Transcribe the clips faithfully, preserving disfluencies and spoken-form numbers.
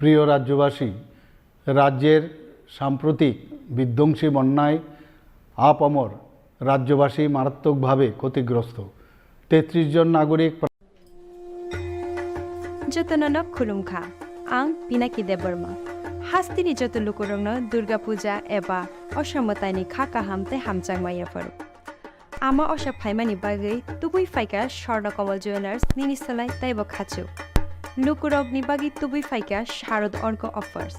প্রিয় রাজ্যবাসী, রাজ্যের সাম্প্রতিক বিধ্বংসী বন্যায় আপামর রাজ্যবাসী মারাত্মকভাবে ক্ষতিগ্রস্ত। তেত্রিশ জন নাগরিক প্রা- Jotono no khulumkha, ang Pinaki Debbarma. Hasteni joto lukurokno Durga Puja eba Osha mwtaini kha kaham tei hamjakma yapharo. Ama Osha phaimani bagwi tubui phaikha Swarna Kamal Jewellers, nini slai teibo khachuk. Lukurokni bagwi tubui phaikha Sharad Orko Offers.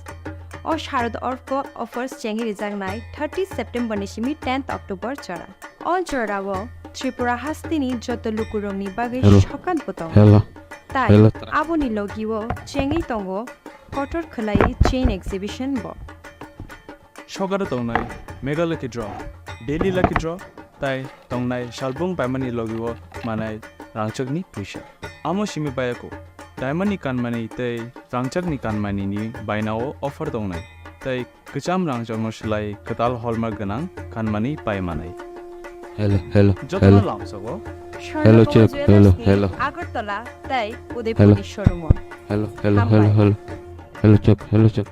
O Sharad Orko Offers chengwi rijaknai thirty September ni simi tenth October jora. O jorao Tripura hasteni joto lukurokni bagwi Hello. Sokat bo tongo. Hello. Tai Hello. Aboni logio chengwi tongo kotor khwlai chain exhibition bo. Sokaro tongnai Mega Lucky Draw, Daily Lucky Draw, tai tongnai salbung paimani logio manai rangchakni puisa. Amo simi paiyaku, diamondni kanmani tei rangchakni kanmanini bainao offer tongnai, tei kwcham rangchakno slai kwtal hallmark gwnang kanmani paimanai. Hello, hello, Jotono hello. Lamsogo. Hello, Chep. Hello, hello. Agartala tei Udaipurni showroom-o. Hello, hello, hello, Hambai. Hello. Hello, Chep. Hello, Chep.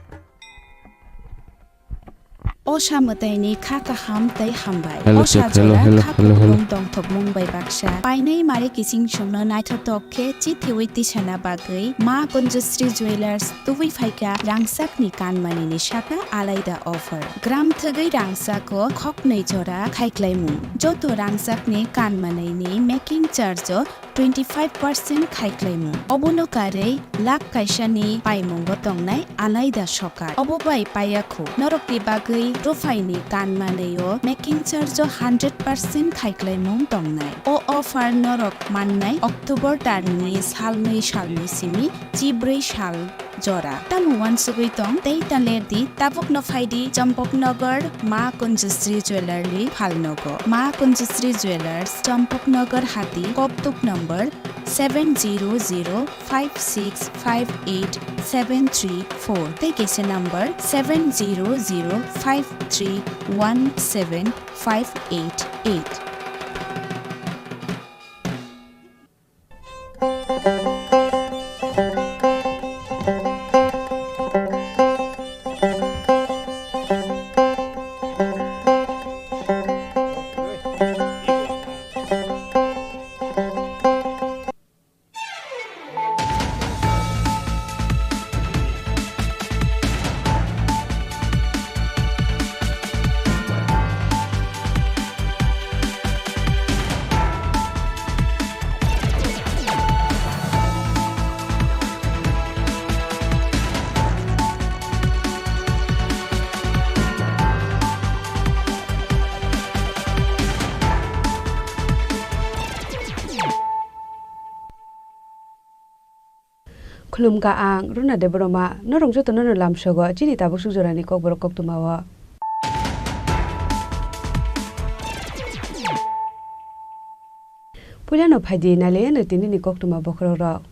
O samwtaini kha kaham tei hambai. Hello, O Chep. Hello, sajora hello, kha hello, hello. Kubun tongthokmung bai baksa. Painai mari kiching chwngno naithotok khe chithiwi tisana bagwi Ma Kunjusri Jewellers tubui phaikha rangchakni kanmanini saka alaida offer. Gram thwgwi rangchako khoknwi jora khaiklaimung. Joto rangchakni kanmanini making charge-o twenty five percent khaiklaimung. Obono karwi lakh kaisani paimungo tongnai alaida sokar. Obo bai paiyakhu. Norokni bagwi ruphaini kanmanwi-o making charge-o hundred percent khaiklaimung tongnai. O offer norok mannai October tarni salnwi salni simi chibrwi sal jora. Tamo uansugwi tong tei ta ler di, tabukno phai di Champaknagar Ma Kunjusri Jewellery phalnogo. Ma Kunjusri Jewellers, Champaknagar Hati, Koktuk number seven zero zero five six five eight seven three four tei kaisa number seven zero zero five three one seven five eight eight. Khulumkha ang Runa Debbarma, norok jotono no lamsogo chini tabuk suk jorani kokborok koktwmao. Puilano phaidi nailaiya no tinini koktwma bokhorokrok.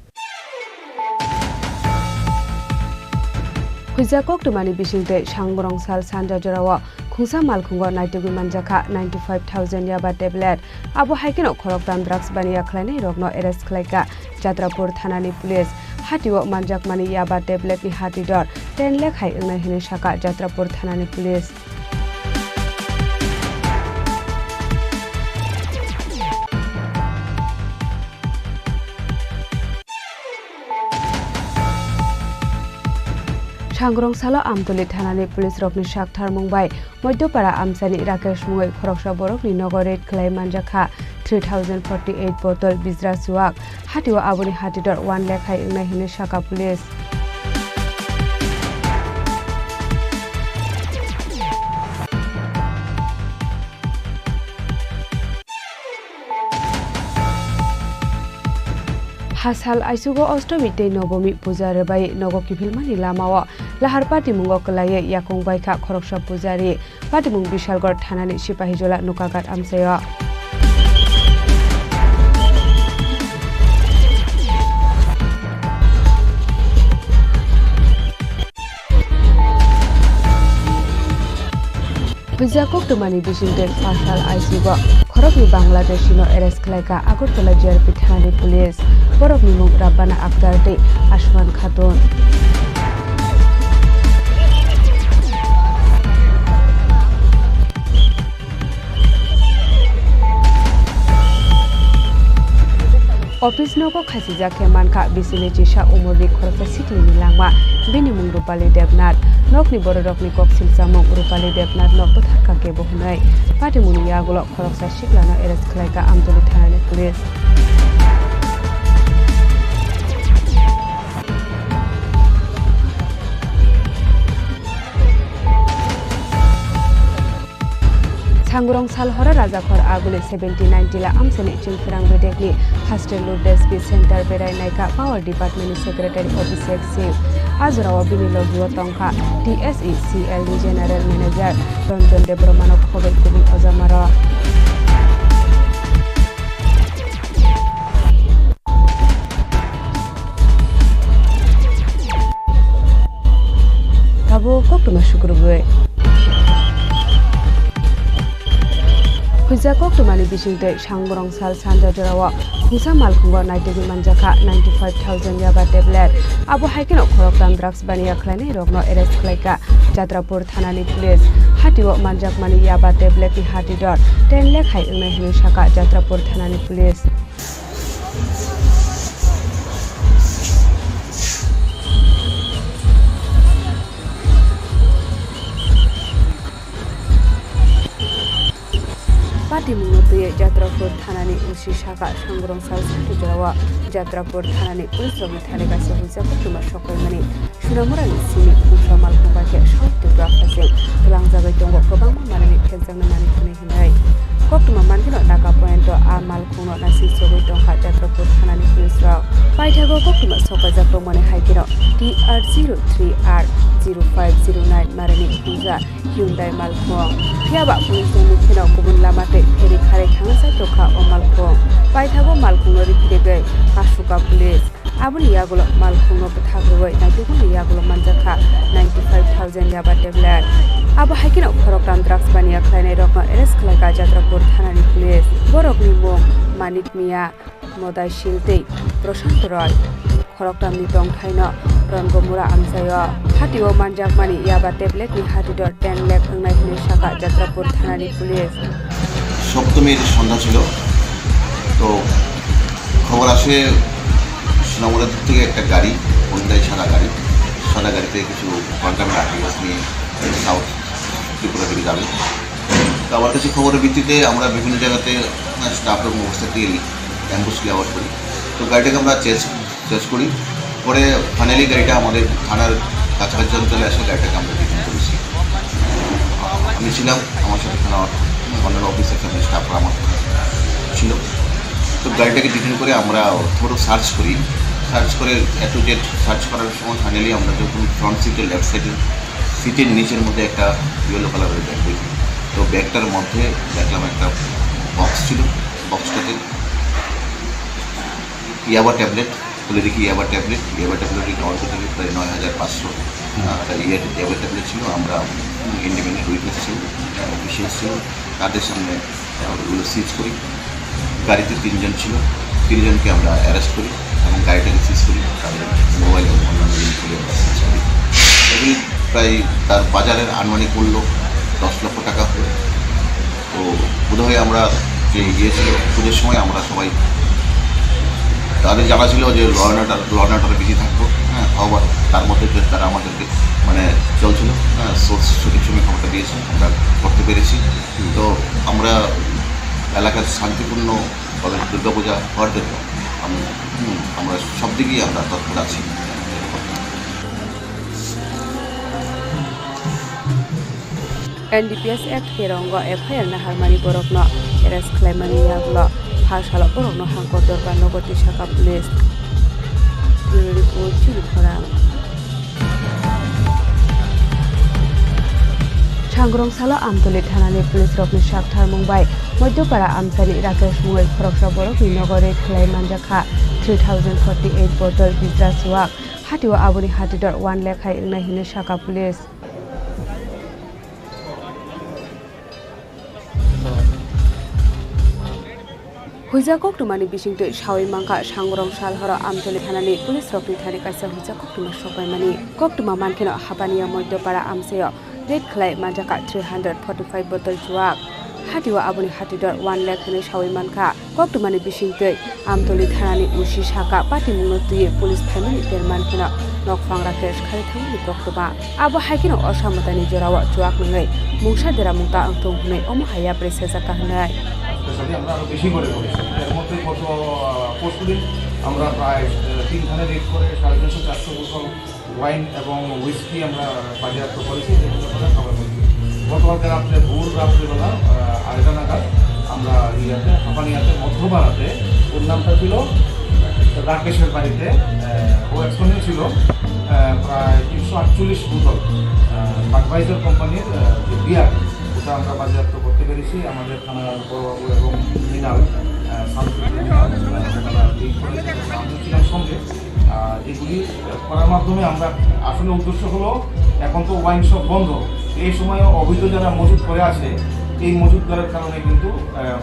Huijak koktwmani bisingtwi Sangrong sal sanja jorao khungsa malkhungo naitugwi manjakha ninety five thousand yaba tablet. Abo hai kheno khoroktham drugs baniya khlainairokno arrest khlaikha Jatrapur thanani police. Hatio manjakmani yaba tabletni hati dor ten lakh hai wngnai hwnwi sakha Jatrapur thanani police. Sangrong salo Amtoli thanani police rokni saktharmung bai Moidyopara amchaini Rakesh mungwi khoroksa borokni nogo raid khlai manjakha three thousand forty eight bottle bijra chuwak. Hatio aboni hatidor one lakh hai wngnai hwnwi sakha police. Hasal aisugo Ostomi tei Nobomi puja rwbai nogo kiphilmani lamao lahar patimungo kwlaiwi yakung baikha khoroksa pujari. Patimung Bishalgarh thanani Sipahijola Nokaghat amchaio. Puja koktwmani bisingtwi Pasal I C O khoroknwi Bangladeshino arrest khlaikha Agartala G R P thanani police. Borokni mung Rabbana Akhtar tei Asman Khatun. Office nogo khasijak khe mankha bisini chisa umorni khoroksa siklini langma, bini mung Rupali Debnath. Nokni bororokni kok silchamung Rupali Debnath no bwthar kha kebo hwnwi. Patimungni yagulo khoroksa siklano arrest khlaikha Amtoli thanani police. Sangrong sal horo Rajakhor aguli seventy nine tila amsani Chingphirang bedekni Hostel Lourdes Beach Center berai naikha Power Department ni Secretary Abhishek Singh. A jorao bini logio tongkha T S E C L ni General Manager Ranjan Debbarma no khoboi kubui ojamarok. Tabuk koktwma sukrubwi. Huijak koktwmani bisingtwi Sangborong sal sanja jorao khungsa malkhungo naitugwi manjakha ninety five thousand yaba tablet. Abo hai kheno khoroktham drugs baniya khlainairokno arrest khlaikha Jatrapur thanani police. Hatio manjakmani yaba tabletni hati dor ten lakh hai wngnai hwnwi sakha Jatrapur thanani police. Patimungno twiwi Jatrapur thanani O C sakha Sangborong sal sanja jorao Jatrapur thanani police rokni thani kaisa huijak koktwma sokpaimani. Sunamurani simi khungsa malkhung bai khe South Tripura phaising twlangjagwi tongo, kwbangma manwini phekjaknai manwi hwnwi hinwi. Koktwma mankheno Naga Point o a malkhungno naising chogwi tongkha Jatrapur thanani police rok. Paithago koktwma sokpaijak tongmani hai kheno T R zero three R zero five zero nine manwini puja Hyundai malkhung. Phiyaba police ni mukhe no kubun lama tei pheri kharwi thangna chai tongkha o malkhung. Paithago malkhung no riphiregwi kasuka police. Aboni yagulo malkhung no bwthak rwui naitugmani yagulo manjakha ninety five thousand yaba tablet. Abo hai kheno khoroktham drugs baniya khlainai rokno arrest khlaikha Jatrapur thanani police. Borokni mung Manik Mia, Modai Sil tei Prashant Roy. Khoroktham ni tongthai no Rongomura amchaio. Hatio manjakmani yaba tablet ni hati dor ten lakh wngnai hwnwi sakha Jatrapur thanani police. সপ্তমীর সন্ধ্যা ছিল, তো খবর আসে সুনামুরা থেকে একটা গাড়ি, Hyundai সাদা গাড়ি, সাদা গাড়িতে কিছু কন্টেইনার আটকে নিয়ে সাউথ ত্রিপুরা দিকে যাবে। তো আমার কাছে খবরের ভিত্তিতে আমরা বিভিন্ন জায়গাতে স্টাফ এবং অবস্থা দিয়ে অ্যাম্বুশ লে আউট করি। তো গাড়িটাকে আমরা চেস চেস করি। পরে ফাইনালি গাড়িটা আমাদের থানার কাছাকাছি অঞ্চলে এসে গাড়িটাকে আমরা ডিটেন করেছি। আমি ছিলাম, আমার সাথে থানা অন্যান্য অফিসার এবং স্টাফরা আমার ছিল। তো গাড়িটাকে ডিটেন করে আমরা থরো সার্চ করি। সার্চ করে এ টু জেড সার্চ করার সময় ফাইনালি আমরা যখন ফ্রন্ট সিটের লেফট সাইডের সিটের নিচের মধ্যে একটা ইয়েলো কালারের ব্যাগ দেখি। তো ব্যাগটার মধ্যে দেখলাম একটা বক্স ছিল, বক্সটাতে ইয়াবা ট্যাবলেট, খুলে দেখি ইয়াবা ট্যাবলেট, ইয়াবা ট্যাবলেট রিকভার করতে গিয়ে প্রায় নয় হাজার পাঁচশো। হুম। আহ, একটা ইয়ে-, ইয়াবা ট্যাবলেট ছিল। আমরা ইন্ডিপেন্ডেন্ট উইটনেস ছিল, অফিসিয়াল ছিল, তাদের সামনে, আহ, ওগুলো সিজ করি। গাড়িতে তিনজন ছিল, তিনজনকে আমরা অ্যারেস্ট করি এবং গাড়িটাকে সিজ করি, তাদের মোবাইল এবং অন্যান্য জিনিসগুলো আমরা সিজ করি। এগুলি প্রায় তার বাজারের আনুমানিক মূল্য দশ লক্ষ টাকা হবে। তো বোধহয় আমরা যে ইয়ে ছিল, পুজোর সময় আমরা সবাই, তাদের জানা ছিল যে law and order, law and অর্ডারে বিজি থাকবো, হ্যাঁ, খবর তার মধ্যে যে তারা আমাদেরকে মানে চলছিল, হ্যাঁ, সোর্স সঠিক সময় খবরটা দিয়েছে, আমরা করতে পেরেছি। তো আমরা এলাকার শান্তিপূর্ণ ভাবে দুর্গাপূজা হওয়ার জন্য আমি, হুম, আমরা সব দিকেই আমরা তৎপর আছি। N D P S Act তেরো ongo F I R naharmani borokno arrest khlaimani yagulo pha salo borokno hangkor dorbar nogo twi sakha police. Bureau report, Chini Khorang. Sangrong salo Amtoli thanani police rokni sak tharmung bai Moidyopara amchani Rakesh mungwi khoroksa borokni nogo raid khlai manjakha three thousand forty eight bottle bijra chuwak. Hatio aboni hatidor one lakh hai wngnai hinwi sakha police. Huijak koktwmani bisingtwi sawi mankha Sangrong sal horo Amtoli thanani police rokni thani kaisa huijak koktwma sokpaimani. Koktwma mankheno Habaniya Moidyopara amchaio raid khlai manjakha three hundred forty five bottle chuwak. Hatio aboni hatidor one lakh hwnwi sawi mankha. Koktwmani bisingtwi Amtoli thanani O C saka patimungno twiwi police phaimani terman phano nokphang Rakesh khari thangmani koktwma. Abo hai kheno osamotani jorao chuak nangwi mungsa dera mungta wngthung hwnwi omo hai yapri sejak kha hwnwi. Specially আমরা আরো বেশি করে করেছি। এর মধ্যে গত, আহ, পরশুদিন আমরা প্রায়, আহ, তিন থানে রেড করে সাড়ে তিনশো চারশো বোতল ওয়াইন এবং হুইস্কি আমরা বাজেয়াপ্ত করেছি, যেগুলো আমরা খাবার মধ্যে। গতকালকে রাত্রে, ভোর রাত্রিবেলা, আহ, আড়াইটা নাগাদ আমরা ইয়াতে, হাপানিয়াতে মধ্যপাড়াতে, ওর নামটা ছিল রাকেশের বাড়িতে, আহ, ও এক্সপোনেন্ট ছিল, আহ, প্রায় তিনশো আটচল্লিশ বোতল, আহ, বাডভাইজার কোম্পানির, আহ, যে বিয়ার, ওটা আমরা বাজেয়াপ্ত করতে পেরেছি। আমাদের থানার বড়বাবু এবং মৃণাল, আহ, শামসুদ্দিন মৃণাল, আহ, ওনারা লিড করেছেন এবং আমিও ছিলাম সঙ্গে। আহ, এগুলি করার মাধ্যমে আমরা আসলে উদ্দেশ্য হলো, এখন তো ওয়াইন শপ বন্ধ, এই সময় অবৈধ যারা মজুত করে আছে, এই মজুতদারের কারণে কিন্তু, আহ,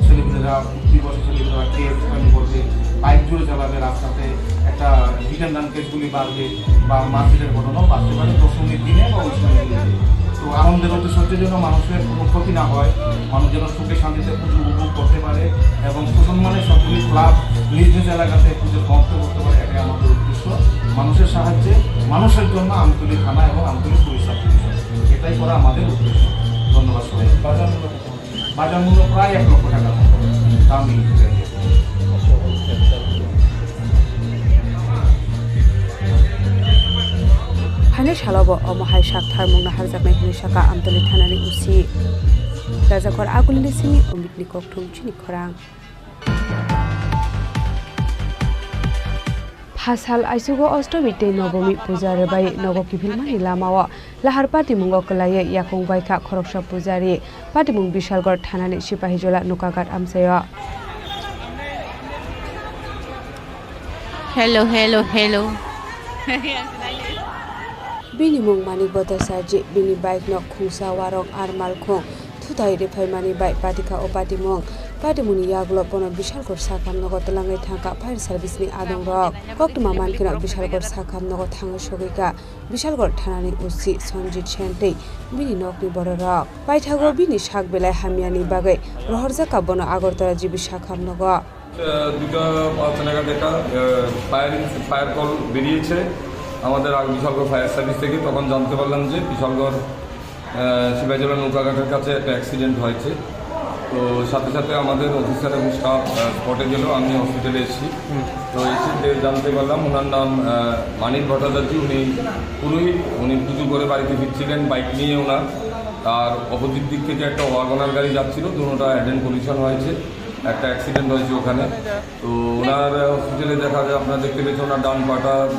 ছেলেমেয়েরা, দুই বছর ছেলেমেয়েরা কে দুষ্টামি করবে, বাইক জোরে চালাবে রাস্তাতে, একটা হিট অ্যান্ড রান কেসগুলি বাড়বে বা মারপিটের ঘটনাও বাড়তে পারে দশমীর দিনে বা ওই সময়। তো আনন্দের উদ্দেশ্য হচ্ছে যেন মানুষের কোনো ক্ষতি না হয়, মানুষ যেন সুখে শান্তিতে পুজো উপভোগ করতে পারে এবং সুসম্মানে সবগুলি ক্লাব নিজ নিজ এলাকাতে পুজো সমাপ্ত করতে পারে, এটাই আমাদের উদ্দেশ্য। মানুষের সাহায্যে, মানুষের জন্য আমতলী থানা এবং আমতলী পুলিশ সাব ডিভিশন, এটাই করা আমাদের উদ্দেশ্য। ধন্যবাদ সবাই। বাজার মূল্য কত? বাজার মূল্য প্রায় এক লক্ষ টাকার মতো দাম বিক্রি করে। Phainai salo bo omo hai sak tharmungno harjaknai hwnwi sakha Amtoli thanani O C. Rajakhor Agulini simi Omitni kokthum chini khorang. Phasal aisugo Ostomi tei Nobomi puja rwbai nogo kiphilmani lamao lahar patimungo kwlaiwi yakung baikha khoroksa pujari. Patimung Bishalgarh thanani Sipahijola Nukaghat amchaio. Hello, hello, hello. Bini mung Manik Bhattacharjee, bini bike no khungsa warok ar malkhung thutai riphaimani bai patikha o patimung. Patimungni yagulo bono Bishalgarh sakham nogo twlangwi thangkha fire service ni adongrok. Koktwma mankheno Bishalgarh sakham nogo thangwi sogwikha Bishalgarh thanani O C Sanjit Sen tei bini nokni bororok. Paithago bini sak belai hamyani bagwi rohorjakha bono Agartala G B sakham nogo. আহ, দুটা পাঁচ নাগাদ একটা, আহ, firing, fire call বেরিয়েছে আমাদের আগ-, Bishalgarh fire service থেকে। তখন জানতে পারলাম যে বিশালগড়, আহ, সিপাহীজলা নৌকাঘাটের কাছে একটা অ্যাক্সিডেন্ট হয়েছে। তো সাথে সাথে আমাদের অফিসার এবং স্টাফ, আহ, স্পটে গেল, আমি হসপিটালে এসেছি। হুম। তো এসে যে জানতে পারলাম ওনার নাম, আহ, মানিক ভট্টাচার্য, উনি পুরোহিত, উনি পুজো করে বাড়িতে ফিরছিলেন বাইক নিয়ে ওনার। আর অপোজিট দিক থেকে একটা ওয়াগনার গাড়ি যাচ্ছিল, দুটোটা হেড অন কলিশন হয়েছে। একটা অ্যাক্সিডেন্ট হয়েছে ওখানে। তো ওনার, আহ, হসপিটালে দেখা যায়, আপনারা দেখতে পেয়েছেন, ওনার ডান পাটা, আহ,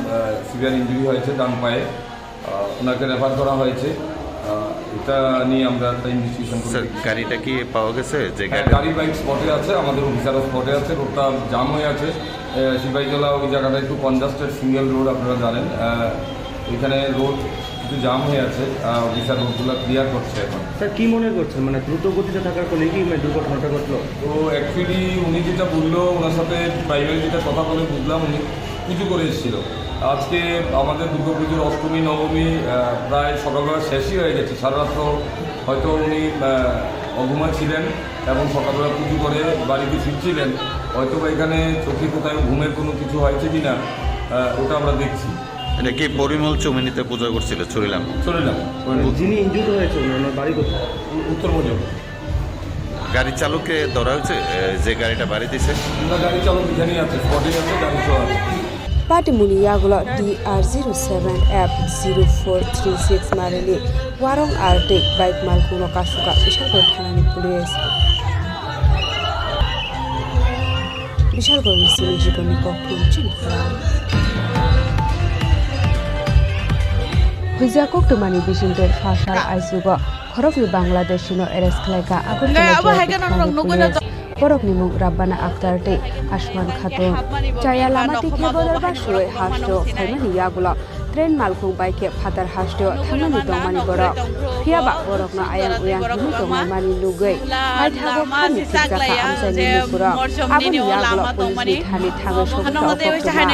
সিভিয়ার ইনজুরি হয়েছে ডান পায়ে। আহ, ওনাকে রেফার করা হয়েছে। আহ, এটা নিয়ে আমরা একটা ইনভেস্টিগেশন করে স্যার, দেখছি। গাড়িটা কি পাওয়া গেছে? যে হ্যাঁ, গাড়ি গাড়ি বাইক স্পটে আছে, আমাদের অফিসারও স্পটে আছে, রোডটা জাম হয়ে আছে। আহ, সিপাহীজলা ওই জায়গাটা একটু কনজাস্টেড সিঙ্গেল রোড, আপনারা জানেন। আহ, এখানে রোড একটু জাম হয়ে আছে, আহ, অফিসার রোডগুলো ক্লিয়ার করছে এখন। স্যার, কি মনে করছেন, মানে, দ্রুত গতিতে থাকার ফলে কি, মানে, দুর্ঘটনাটা ঘটলো? তো অ্যাকচুয়ালি উনি যেটা বললো, ওনার সাথে প্রাইমারি যেটা কথা বলে বুঝলাম, উনি পুজো করে এসেছিল। আজকে আমাদের দুর্গাপুজোর অষ্টমী, নবমী, আহ, প্রায় সকালবেলা শেষই হয়ে গেছে। সারা রাত্র হয়তো উনি, আহ, অঘুমা ছিলেন এবং সকালবেলা পুজো করে বাড়িতে ফিরছিলেন। হয়তো বা এখানে চোখে কোথাও ঘুমের কোনো কিছু হয়েছে কিনা, আহ, ওটা আমরা দেখছি। এটা কি পরিমল চৌমুহনীতে পুজো করছিল ছুরিলাম? ছুরিলাম, পরিমল। যিনি ইনজুর্ড হয়েছে, ওনার বাড়ি কোথায়? উ-, উত্তর মজুমদার। গাড়ি চালককে ধরা হয়েছে, এ, যে গাড়িটা বাড়ি দিছে? না, গাড়ি চালক এখানেই আছে, স্পটেই আছে, গাড়ি সহ আছে। Patimungni yagulo D R zero seven F zero four three six marini warong R tei bike malkhungno kasukha Bishalgarh thanani police. Bishalgarhni simi jibonni kokthum chini khorang. Huijak koktwmani bisingtwi phasal aisugo khoroknwi Bangladeshino arrest khlaikha Agartala G R P thanani police. Borokni mung Rabbana Akhtar tei Asman Khatun. Chaya lama twi khe bodol ba suwi hasto phaimani yagulo Train malkhung bai khe phatar hasteo thangmani tongmani borok. Phiya ba borokno ayang uyang himwi tongmani lugwi paithago khani thikjakha amchaini lukurok. Aboni yagulo police ni thani thangwi sogwi tongkha.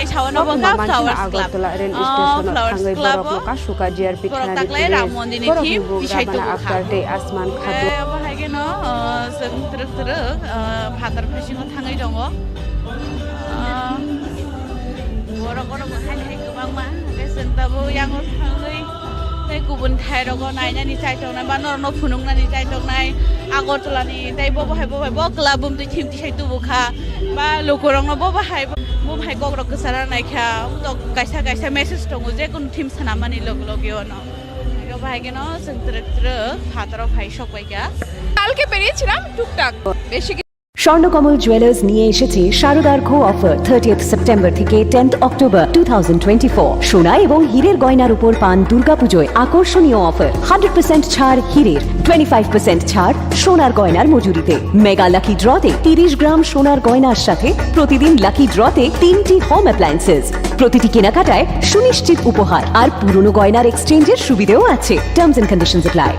Mansina Agartala rail station o thangwi borokno kasuka G R P thanani police. Borokni bung Rabana Akhtar tei Asman Khatun. Bahai kheno, ah, chwng twrwk twrwk, ah, phatar bisingo thangwi tongo. Ah, borok oro bo hai hai kwbangma, hwnkhe chwng tabuk yango thangwi tei kubun thai rogo nainani chaitongnai ba norokno phunuknani chaitongnai Agartala ni tei bo bahai bo bahai bo kwla bumtwi thim tisai tubu kha ba lukurokno bo bahai bo bahai kokrok kwchara naikha to kaisa kaisa message tongo je kunu thim swnamani log logio no. Yo bahai kheno chwng twrwk twrwk phataro phai sok bai kha. কালকে বেরিয়েছিলাম টুকটাক, বেশি Swarnakamal jewellers নিয়ে এসেছে শারদার্ঘ offer, thirtieth September থেকে tenth October two thousand twenty four. সোনা এবং হীরের গয়নার উপর পান দুর্গাপুজোয় আকর্ষণীয় অফার, হান্ড্রেড পার্সেন্ট ছাড় হীরের, টোয়েন্টি ফাইভ পার্সেন্ট ছাড় সোনার গয়নার মজুরিতে। মেগা লাকি ড্রতে তিরিশ গ্রাম সোনার গয়নার সাথে প্রতিদিন লাকি ড্রতে তিনটি হোম অ্যাপ্লায়েন্সেস। প্রতিটি কেনাকাটায় সুনিশ্চিত উপহার আর পুরনো গয়নার এক্সচেঞ্জের সুবিধেও আছে। Terms and conditions apply.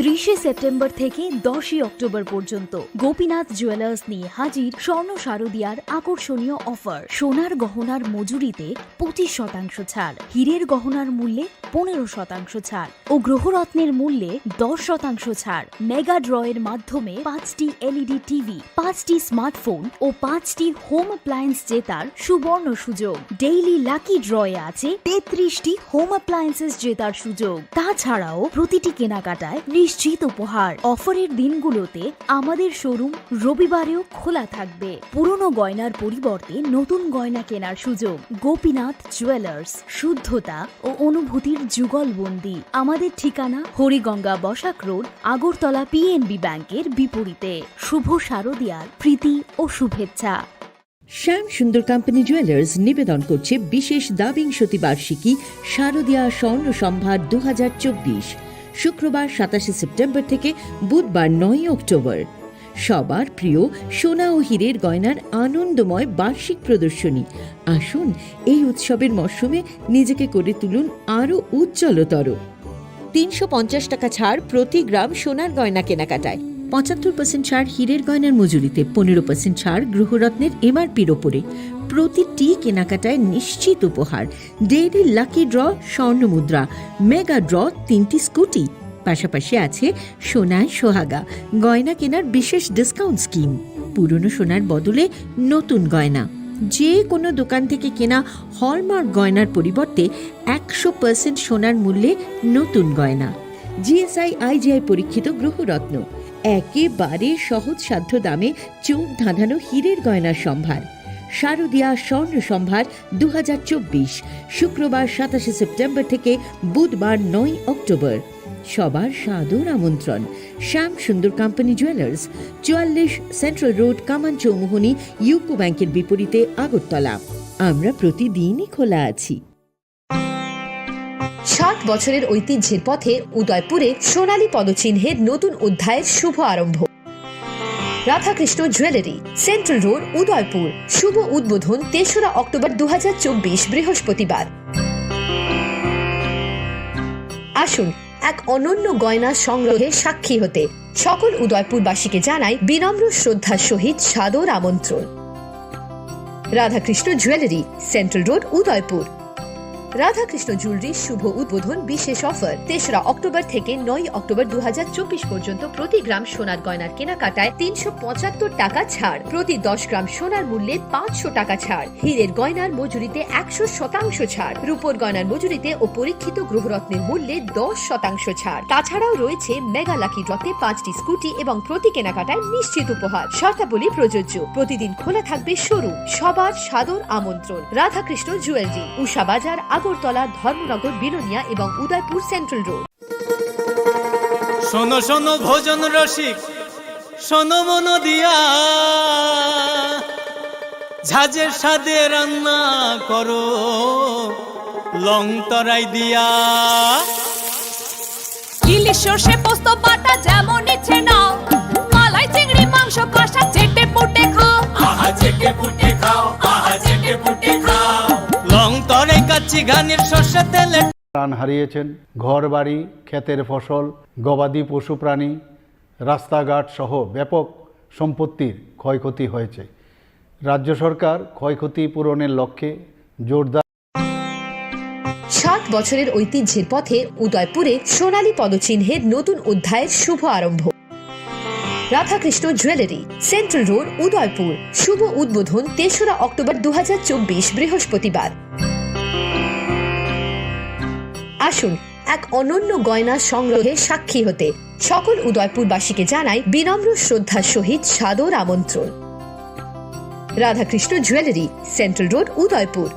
ত্রিশে সেপ্টেম্বর থেকে দশই অক্টোবর পর্যন্ত গোপীনাথ জুয়েলার্স নিয়ে হাজির স্বর্ণ শারদিয়ার আকর্ষণীয় অফার। সোনার গহনার মজুরিতে পঁচিশ শতাংশ ছাড়, হীরের গহনার মূল্যে পনেরো শতাংশ ছাড় ও গ্রহরত্নের মূল্যে দশ শতাংশ ছাড়। মেগা ড্রয়ের মাধ্যমে পাঁচটি এলইডি টিভি, পাঁচটি স্মার্টফোন ও পাঁচটি হোম অ্যাপ্লায়েন্স জেতার সুবর্ণ সুযোগ। ডেইলি লাকি ড্রয়ে আছে তেত্রিশটি হোম অ্যাপ্লায়েন্সেস জেতার সুযোগ। তাছাড়াও প্রতিটি কেনাকাটায় নিশ্চিত উপহার। অফারের দিনগুলোতে আমাদের শোরুম রবিবারেও খোলা থাকবে। পুরনো গয়নার পরিবর্তে নতুন গয়না কেনার সুযোগ। গোপীনাথ জুয়েলার্স, শুদ্ধতা ও অনুভূতির যুগলবন্দি। আমাদের ঠিকানা হরিগঙ্গা বসাক রোড, আগরতলা পিএনবি ব্যাংকের বিপরীতে। শুভ শারদিয়ার প্রীতি ও শুভেচ্ছা। শ্যাম সুন্দর কোম্পানি জুয়েলার্স নিবেদন করছে বিশেষ দ্বাবিংশতি বার্ষিকী শারদীয়া স্বর্ণ সম্ভার দু হাজার চব্বিশ, শুক্রবার সাতাশে সেপ্টেম্বর থেকে বুধবার নয় অক্টোবর। সবার প্রিয় সোনা ও হীরের গয়নার আনন্দময় বার্ষিক প্রদর্শনী। আসুন, এই উৎসবের মরশুমে নিজেকে করে তুলুন আরও উজ্জ্বলতর। তিনশো পঞ্চাশ টাকা ছাড় প্রতি গ্রাম সোনার গয়না কেনাকাটায়, পঁচাত্তর পার্সেন্ট ছাড় হীরের গয়নার মজুরিতে, পনেরো পার্সেন্ট ছাড় গ্রহরত্নের এমআরপির ওপরে। প্রতিটি কেনাকাটায় নিশ্চিত উপহার, ডেইলি লাকি ড্র, স্বর্ণ মুদ্রা, মেগা ড্র, তিনটি স্কুটি। পাশাপাশি আছে সোনায় সোহাগা গয়না কেনার বিশেষ ডিসকাউন্ট স্কিম। পুরনো সোনার বদলে নতুন গয়না। যে কোনো দোকান থেকে কেনা হলমার্ক গয়নার পরিবর্তে একশো পার্সেন্ট সোনার মূল্যে নতুন গয়না। জিএসআই আইজিআই পরীক্ষিত গ্রহরত্ন। একেবারে সহজসাধ্য দামে চোখ ধাঁধানো হীরের গয়নার সম্ভার। শারদীয়া স্বর্ণ সম্ভার দু হাজার চব্বিশ, শুক্রবার সাতাশে সেপ্টেম্বর থেকে বুধবার নয় অক্টোবর। সবার সাদর আমন্ত্রণ। শ্যাম সুন্দর কোম্পানি জুয়েলার্স, চুয়াল্লিশ সেন্ট্রাল রোড, কামান চৌমুহনী, ইউকো ব্যাংকের বিপরীতে, আগরতলা। আমরা প্রতিদিনই খোলা আছি। ষাট বছরের ঐতিহ্যের পথে উদয়পুরে সোনালী পদচিহ্নের নতুন অধ্যায়ের শুভ আরম্ভ। Radhakrishna jewellery, central road, Udaipur. শুভ উদ্বোধন তেসরা অক্টোবর দু হাজার চব্বিশ, বৃহস্পতিবার। আসুন, এক অনন্য গয়না সংগ্রহের সাক্ষী হতে। সকল উদয়পুরবাসীকে জানাই বিনম্র শ্রদ্ধার সহিত সাদর আমন্ত্রণ। Radhakrishna jewellery, central road, Udaipur. Radhakrishna jewellery শুভ উদ্বোধন বিশেষ অফার, তেসরা অক্টোবর থেকে নয় অক্টোবর দু হাজার চব্বিশ পর্যন্ত প্রতি গ্রাম সোনার গয়নার কেনাকাটায় তিনশো পঁচাত্তর টাকা ছাড়, প্রতি দশ গ্রাম সোনার মূল্যে পাঁচশো টাকা ছাড়, হীরের গয়নার মজুরিতে একশো শতাংশ ছাড়, রূপোর গয়নার মজুরিতে ও পরীক্ষিত গ্রহরত্নের মূল্যে দশ শতাংশ ছাড়। তাছাড়াও রয়েছে মেগা লাকি ড্রতে পাঁচটি স্কুটি এবং প্রতি কেনাকাটায় নিশ্চিত উপহার। শর্তাবলী প্রযোজ্য। প্রতিদিন খোলা থাকবে শোরুম। সবার সাদর আমন্ত্রণ। রাধাকৃষ্ণ জুয়েলারি, উষা বাজার, আগরতলা, ধর্মনগর, বিলোনিয়া এবং উদয়পুর সেন্ট্রাল রোড। শোনো শোনো ভোজন রসিক, শোনো মন দিয়া, ঝাঁঝের স্বাদে রান্না করো লং তরাই দিয়া। ইলিশ সর্ষে পোস্ত বাটা যেমন ইচ্ছে নাও, মালাই চিংড়ি মাংস মাংস কষা চেটে পুটে খাও। আহা চেটে পুটে খাও, আহা চেটে পুটে খাও। লং তরে কাচ্চি ঘানির সর্ষে তেলে। প্রাণ হারিয়েছেন ঘরবাড়ি, ক্ষেতের ফসল, গবাদি পশু প্রাণী, রাস্তাঘাট সহ ব্যাপক সম্পত্তির ক্ষয়ক্ষতি হয়েছে। রাজ্য সরকার ক্ষয়ক্ষতি পূরণের লক্ষ্যে জোরদার ষাট বছরের ঐতিহ্যের পথে উদয়পুরে সোনালী পদচিহ্নের নতুন অধ্যায়ের শুভ আরম্ভ। Radhakrishna jewellery, central road, Udaipur. শুভ উদ্বোধন তেসরা অক্টোবর দু হাজার চব্বিশ, বৃহস্পতিবার। আসুন এক অনন্য গয়না সংগ্রহের সাক্ষী হতে। সকল উদয়পুরবাসীকে জানাই বিনম্র শ্রদ্ধার সহিত সাদর আমন্ত্রণ। Radhakrishna jewellery, central road, Udaipur.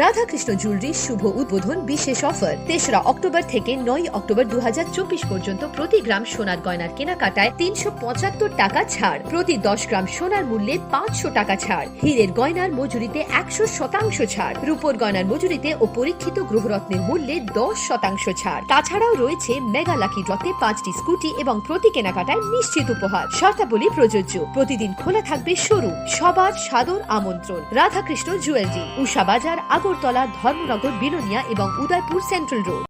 Radhakrishna jewellery শুভ উদ্বোধন বিশেষ অফার, তেসরা অক্টোবর থেকে নয় অক্টোবর দু হাজার চব্বিশ পর্যন্ত প্রতি গ্রাম সোনার গয়নার কেনাকাটায় তিনশো পঁচাত্তর টাকা ছাড়, প্রতি দশ গ্রাম সোনার মূল্যে পাঁচশো টাকা ছাড়, হীরের গয়নার মজুরিতে একশো শতাংশ ছাড়, রূপোর গয়নার মজুরিতে ও পরীক্ষিত গ্রহরত্নের মূল্যে দশ শতাংশ ছাড়। তাছাড়াও রয়েছে মেগা লাকি ড্রতে পাঁচটি স্কুটি এবং প্রতি কেনাকাটায় নিশ্চিত উপহার। শর্তাবলী প্রযোজ্য। প্রতিদিন খোলা থাকবে শোরুম। সবার সাদর আমন্ত্রণ। রাধাকৃষ্ণ জুয়েলারি, উষা বাজার, আগরতলা, ধর্মনগর, বিলোনিয়া এবং উদয়পুর সেন্ট্রাল রোড।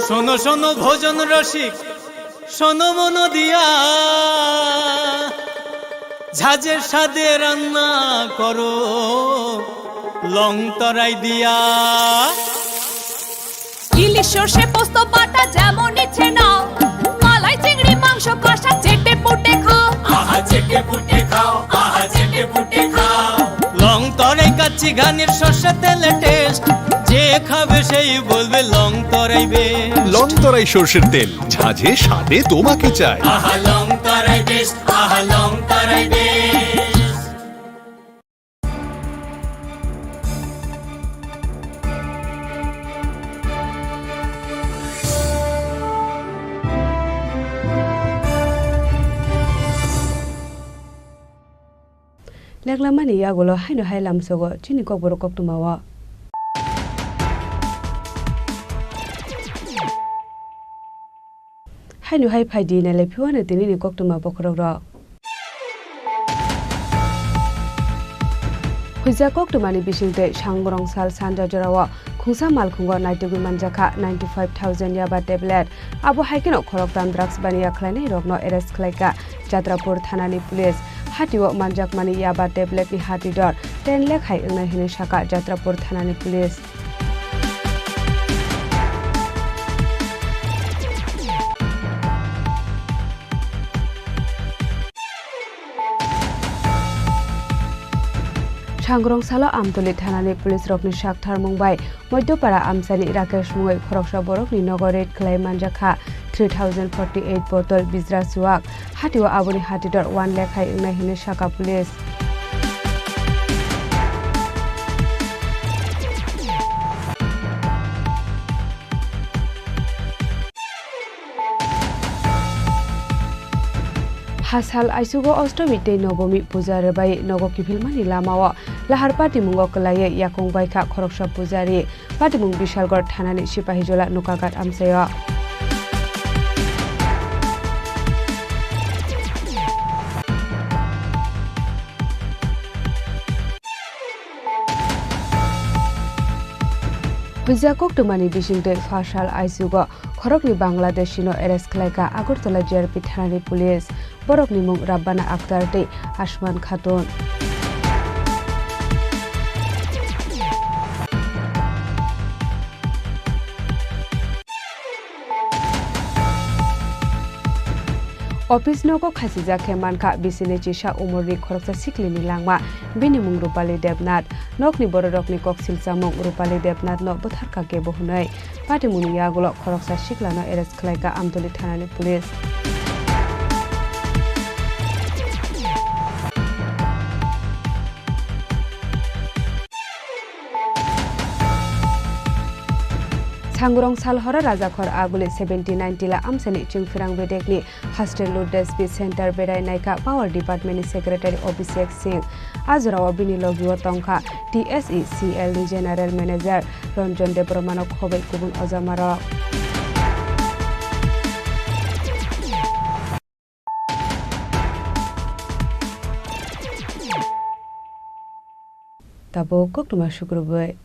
শোনো শোনো ভোজন রসিক, শোনো মন দিয়া, ঝাঁঝে স্বাদে রান্না করো লং তরাই দিয়া। ইলিশ সর্ষে পোস্ত বাটা যেমন ইচ্ছে নাও, মালাই চিংড়ি মাংস কষা চেটে পুটে খাও। আহা চেটে পুটে খাও, আহা চেটে পুটে খাও। লং তরাই কাচ্চি ঘানির সর্ষে তেলে টেস্ট, যে খাবে সেই বলবে লং তরাই বেস্ট। লং তরাই সর্ষের তেল, ঝাঁঝে স্বাদে তোমাকে চাই। আহা লং তরাই বেস্ট, আহা লং তরাই best. Leklamani yagulo haino hai lamsogo chini kokborok koktwmao. Haino hai phaidi nailai phiwano tinini koktwma bokhorok rok. Huijak koktwmani bisingtwi Sangrong sal sanja jorao khungsa malkhungo naitugwi manjakha ninety five thousand yaba tablet. Abo hai kheno khoroktham drugs baniya khlainai rokno arrest khlaikha Jatrapur thanani police. Hatio manjakmani yaba tablet ni hati dor ten lakh hai wngnai hinwi sakha Jatrapur thanani police. Sangrong salo Amtoli thanani police rokni sak tharmung bai Moidyopara amchaini Rakesh mungwi khoroksa borokni nogo raid khlai manjakha three thousand forty eight bottle bijra chuwak. Hatio aboni hatidor one lakh hai wngnai hinwi sakha police. Hasal aisugo Ostomi tei Nobomi puja rwbai nogo kiphilmani lamao lahar patimungo kwlaiwi yakung baikha khoroksa pujari. Patimung Bishalgarh thanani Sipahijola Nukaghat amchaio. Huijak koktwmani bisingtwi phasal aisugo khoroknwi Bangladeshino arrest khlaikha Agartala G R P thanani police. Borokni mung Rabbana Akhtar tei Asman Khatun. Office nogo khasijak khe mankha bisini chisa umorni khoroksa siklini langma, bini mung Rupali Debnath. Nokni bororokni kok silchamung Rupali Debnathno bwtharkha kebo hwnwi. Patimungni yagulo khoroksa siklano arrest khlaikha Amtoli thanani police. Sangrong salhoro Rajakhor aguli seventy nine tila amsani Chwngphirang bedekni hostel loot dispute center berai naikha Power Department ni Secretary Abhishek Singh. A jorao bini logio tongkha T S E C L ni General Manager Ranjan Debbarmano khobwi kubun ojamarok. Tabuk koktwma sukrubwi.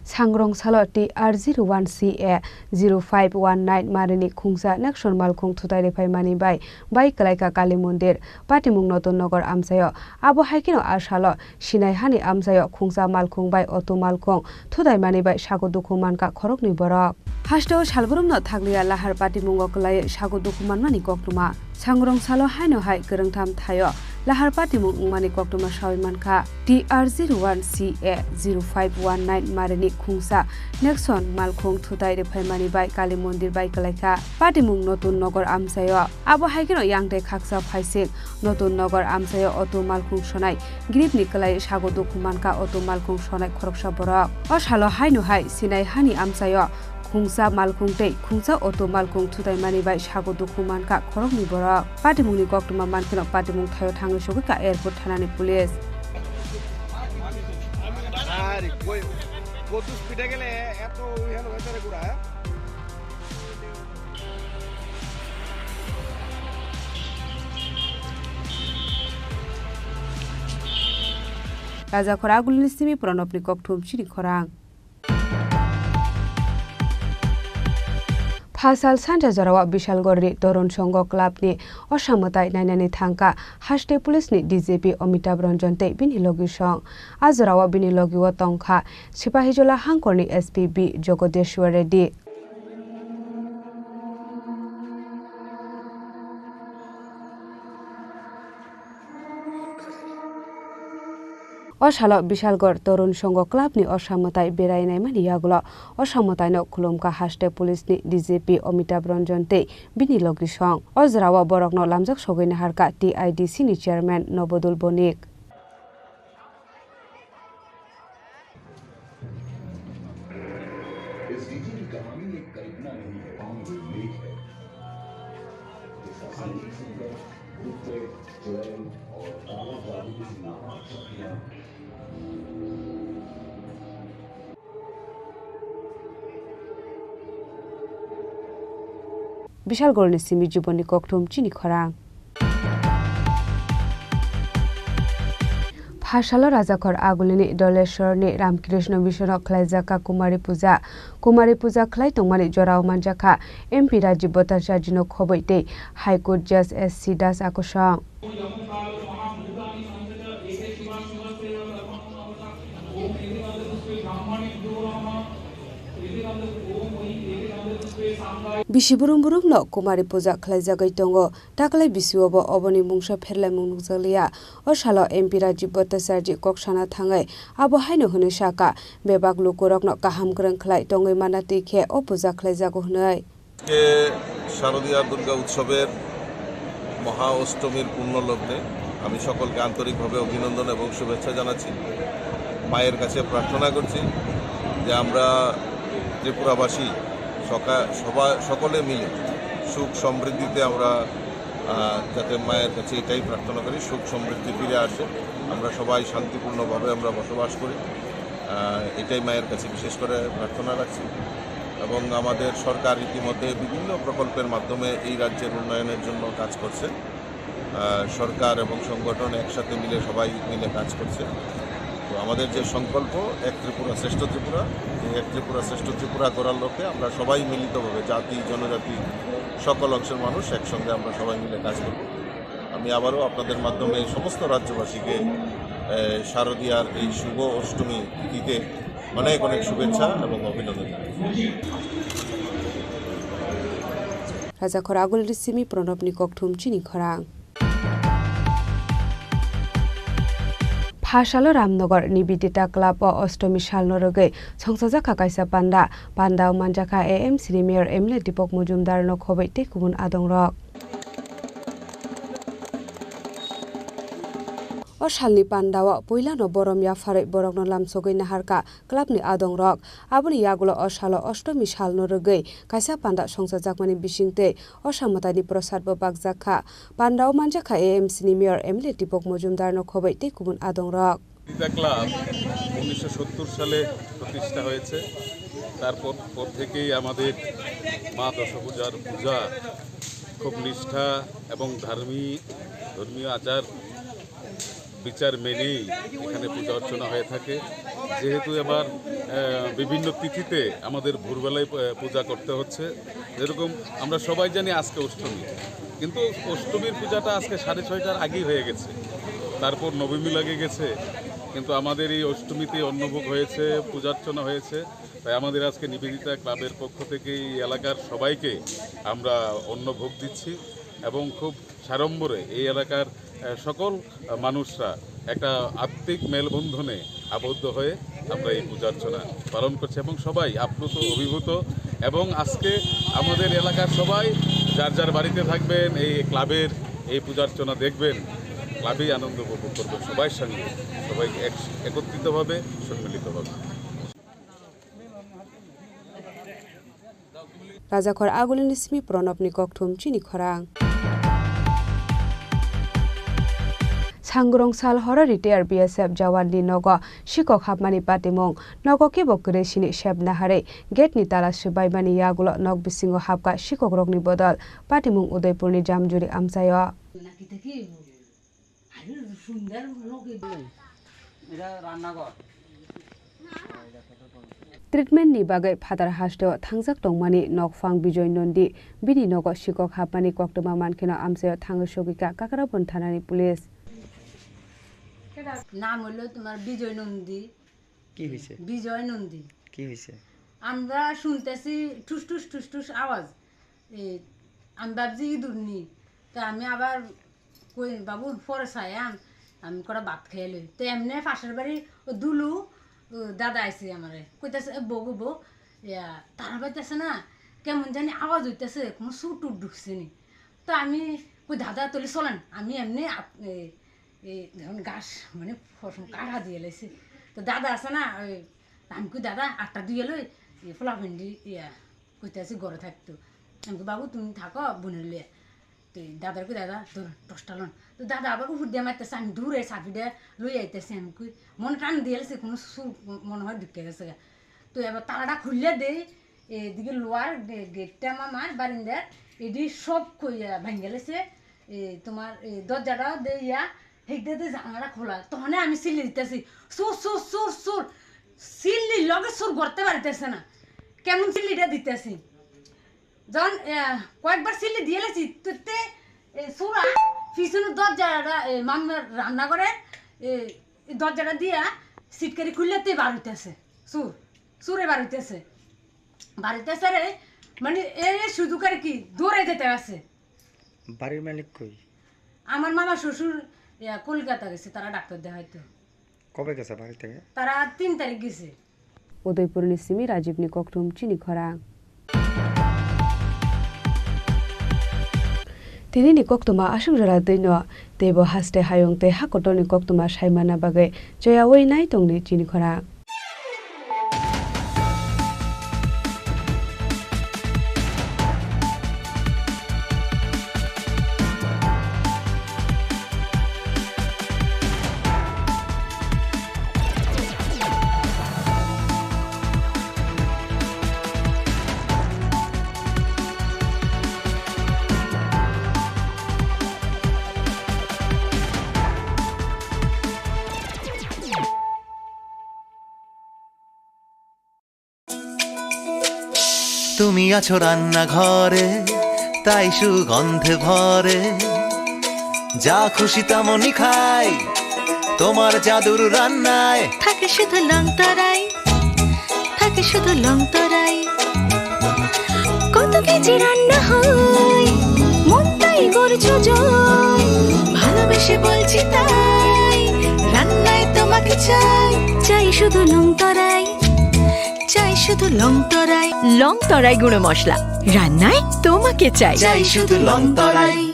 Sangrong salo T R zero one C A zero five one nine marini khungsa Nexon malkhung thutai rwphaimani bai bai kwlaikha Kali Mondir, Patimung Notun Nogor amchaio. Abo hai kheno a salo Sinai hani amchaio khungsa malkhung bai auto malkhung thutaimani bai sago dukhu mankha khoroknwi borok. Hasteo salbrumno thakliya lahar patimungo kwlaiwi sago dukhu manmani koktwma. Sangrong salo haino hai kwrwngtham thaio lahar patimung wngmani koktwma sawi mankha. T R zero one C A zero five one nine marini khungsa Nexon malkhung thutai rwphaimani bai Kali Mondir bai kwlaikha Patimung Notun Nogor amchaio. Abo hai kheno yang tei khaksa phaising Notun Nogor amchaio auto malkhung sonai gripni kwlai sago dukhu mankha auto malkhung sonai khoroksa borok. O salo haino hai Sinai hani amchaio khungsa malkhung tei khungsa auto malkhung thutaimani bai sago dukhu mankha khoroknwi borok. Patimungni koktwma mankheno patimung thaio thangwi sogwikha airport thanani police. আরে কই, কত স্পিডে গেলে এত ওই হলো ভেতরে ঘোরা, হ্যাঁ? Rajakhor agulini simi Pranobni kokthum chini khorang. Phasal sanja jorao Bishalgorni Torun Songho Clubni osa mwtai nainani thangkha haste police ni D G P Amitabh Ranjan tei bini logisong. A jorao bini logio tongkha Sipahijola hangkorni S P B Jogodeshwar Reddy. O salo Bishalgarh Torun Songho Clubni osa mwtai berai naimani yagulo osa mwtaino khulumkha haste police ni D G P Amitabh Ranjan tei bini logisong. O jorao borokno lamjak sogwi naharkha T I D C ni chairman Nobodul Bonik. इस डीजे की कहानी एक कल्पना नहीं है, कहानी एक लेख है, जिसका संगीत सुनकर भूत प्रेत, चुड़ैल और काला जादू की नापाक शक्तियां। Bishalgarhni simi Jibonni kokthum chini khorang. Phasalo Rajakhor agulini Doleshwarni Ramkrishna Mishono khlaijak kha Kumari Puja. Kumari Puja khlai tongmani jorao manjakha M P Rajiv Bhattacharjino khobwi tei High Court Judge S C Das akosong. Bisi brum brumno Kumari Puja khlaijagwi tongo. Taklai bisiobo oboni mungsa pherlaimung nukjakliya. O salo M P Rajiv Bhattacharjee kok sana thangwi abo haino hwnwi sakha, bebak lukurokno kaham kwrwng khlai tongwi manna twi khe o puja khlaijago hwnwi. আজকে শারদীয়া দুর্গা উৎসবের মহা অষ্টমীর পুণ্যলগ্নে আমি সকলকে আন্তরিকভাবে অভিনন্দন এবং শুভেচ্ছা জানাচ্ছি। মায়ের কাছে প্রার্থনা করছি যে আমরা ত্রিপুরাবাসী সকা-, সবা-, সকলে মিলে সুখ সমৃদ্ধিতে আমরা, আহ, যাতে মায়ের কাছে এটাই প্রার্থনা করি, সুখ সমৃদ্ধি ফিরে আসে, আমরা সবাই শান্তিপূর্ণভাবে আমরা বসবাস করি। আহ, এটাই মায়ের কাছে বিশেষ করে প্রার্থনা রাখছি। এবং আমাদের সরকার ইতিমধ্যে বিভিন্ন প্রকল্পের মাধ্যমে এই রাজ্যের উন্নয়নের জন্য কাজ করছে। আহ, সরকার এবং সংগঠন একসাথে মিলে, সবাই মিলে কাজ করছে। তো আমাদের যে সংকল্প, এক ত্রিপুরা শ্রেষ্ঠ ত্রিপুরা, এই এক ত্রিপুরা শ্রেষ্ঠ ত্রিপুরা গড়ার লক্ষ্যে আমরা সবাই মিলিতভাবে, জাতি, জনজাতি, সকল অংশের মানুষ একসঙ্গে আমরা সবাই মিলে কাজ করব। আমি আবারও আপনাদের মাধ্যমে সমস্ত রাজ্যবাসীকে, এ, শারদীয়ার এই শুভ অষ্টমী তিথিতে অনেক অনেক শুভেচ্ছা এবং অভিনন্দন জানাই। Rajakhor agulini simi Pranobni kokthum chini khorang. Phasalo Ramnagar Nivedita Club o Ostomi salno rwgwi songchajakha kaisa panda. Pandao manjakha A M C ni Mayor M L A Deepak Majumdar no khobwi tei kubun adongrok. O salni pandao puilano borom yapharwi borokno lamsogwi naharkha clubni adongrok. Aboni yagulo o salo Ostomi salno rwgwi kaisa panda songchajakmani bisingtwi osa mwtaini prosad bo bakjakha. Pandao manjakha A M C ni Mayor M L A Deepak Majumdar no khobwi tei kubun adongrok. Gita club উনিশশো সত্তর সালে প্রতিষ্ঠা হয়েছে। তারপর, পর থেকেই আমাদের মা দশভুজার পূজা খুব নিষ্ঠা এবং ধার্মিক, ধর্মীয় আচার বিচার মেনেই এখানে পূজা অর্চনা হয়ে থাকে। যেহেতু এবার, আহ, বিভিন্ন তিথিতে আমাদের ভোরবেলায়, আহ, পূজা করতে হচ্ছে, যেরকম আমরা সবাই জানি আজকে অষ্টমী, কিন্তু অষ্টমীর পূজাটা আজকে সাড়ে ছয়টার আগেই হয়ে গেছে, তারপর নবমী লেগে গেছে, কিন্তু আমাদের এই অষ্টমীতে অন্নভোগ হয়েছে, পূজার্চনা হয়েছে। তাই আমাদের আজকে নিবেদিতা ক্লাবের পক্ষ থেকে এই এলাকার সবাইকে আমরা অন্নভোগ দিচ্ছি এবং খুব সাড়ম্বরে এই এলাকার, আহ, সকল, আহ, মানুষরা একটা আত্মিক মেলবন্ধনে আবদ্ধ হয়ে আমরা এই পূজার্চনা পালন করছি এবং সবাই আপ্লুত অভিভূত। এবং আজকে আমাদের এলাকার সবাই যার যার বাড়িতে থাকবেন, এই ক্লাবের এই পূজার্চনা দেখবেন, ক্লাবেই আনন্দ উপভোগ করবেন সবাই সঙ্গে, সবাই এক-, একত্রিতভাবে, সম্মিলিতভাবে। Rajakhor Agulini simi Pranabni kokthum chini khorang. Sangrong sal horo retired B S F jawan ni nogo sikok hapmani patimung. Nogo kebo kwrwi sini sep naharwi gate ni tala swbaimani yagulo nok bisingo hapkha sikok rokni bodol. Patimung Udaipur ni Jamjuri amchaio. এটা রান্নাঘর। Treatment ni bagwi Phatar hasteo thangjak tongmani nokphang Bijoy Nondi, bini nogo sikok hapmani koktwma mankheno amchaio thangwi sogwikha Kakrabon thanani police. নাম হলো তোমার বিজয় নন্দী। কি হইছে? বিজয় নন্দী। কি হইছে? আমরা শুনতেছি ঠুস ঠুস ঠুস ঠুস আওয়াজ। এই, আমি ভাবছি ইঁদুর নি। তা আমি আবার কই, "বাবু, পরে চাইয়াম, আমি কটা ভাত খেয়ে লই।" তো এমনি পাশের বাড়ি ও দুলু, ও দাদা আইছে আমারে, কইতাছে, "এ বউ গো বউ, ইয়া, তারা বাইতেছে না, কেমন জানি আওয়াজ হইতেছে, কোনো চুর টুর ঢুকছে নি।" তো আমি কই, "দাদা, তাহলে চলেন, আমি এমনি আপ-, এ, এ, যখন ঘাস, মানে, ফসম কাটা দিয়ে লাইছে।" তো দাদা আছে না, ওই, আমি কই, "দাদা, আটটা ধুয়ে লই, এ, পোলা ভেন্ডি, ইয়া।" কইতাছে ঘরে থাকতো। আমি কই, "বাবু, তুমি থাকো, বোনের লইয়া।" তো দাদার কই, "দাদা, ধর, টর্চটা লন।" তো দাদা আবার উপর দিয়ে মারতেছে, আমি দূরে চাবিটা লই আইতেছি। আমি কই, মনে টান দিয়ে গেছে, কোনো সুর মনে হয় ঢুকে গেছে গা। তো এবার তালাটা খুললে দেই, এদিকে লোয়ার গে-, গেটটা আমার বারিন্দার, এদি সব কইয়া ভাঙে গেছে। এ, তোমার, এ, দরজাটা দে ইয়া, হেক দে দে জানালা খোলা। তখনই আমি সিল্লি দিতেছি, "সুর, সুর, সুর, সুর।" সিল্লি লগে সুর করতে পারিতেছে না। কেমন সিল্লিটা দিতেছি? যখন, এ, কয়েকবার সিল্লি দিয়ে লেছি, তো তে, এ, সুরা পিছনের দরজাটা, এ, মামার রান্না করে, এ, এই দরজাটা দিয়া সিটকারি খুললে তে বার হইতেছে। সুর, সুরে বার হইতেছে। বার হইতেছে রে, মানে, এ সুযোগ আর কি, দৌড়ে যেতে আছে। বাড়ির মালিক কই? আমার মামা শ্বশুর, ইয়া, কলকাতা গেছে, তারা ডাক্তার দেখাইতো। কবে গেছে বাড়ি থেকে? তারা তিন তারিখ গেছে। Udaipurni simi Rajibni kokthum chini khorang. Tinini koktwma aswk jora twino, teibo haste hayung tei hakotorni koktwma saimana bagwi choyaui nai tongdi chini khorang. তুমি আছো রান্নাঘরে, তাই সুগন্ধে ভরে। যা খুশি তেমনই খাই, তোমার জাদুর রান্নায়। থাকে শুধু লং তরাই, থাকে শুধু লং তরাই। কত কেজি রান্না হয়, মন তাই করছো জয়। ভালোবেসে বলছি তাই, রান্নায় তোমাকে চাই, চাই শুধু লং তরাই। চাই শুধু লং তরাই। লং তরাই গুঁড়ো মশলা, রান্নায় তোমাকে চাই। চাই শুধু লং তরাই।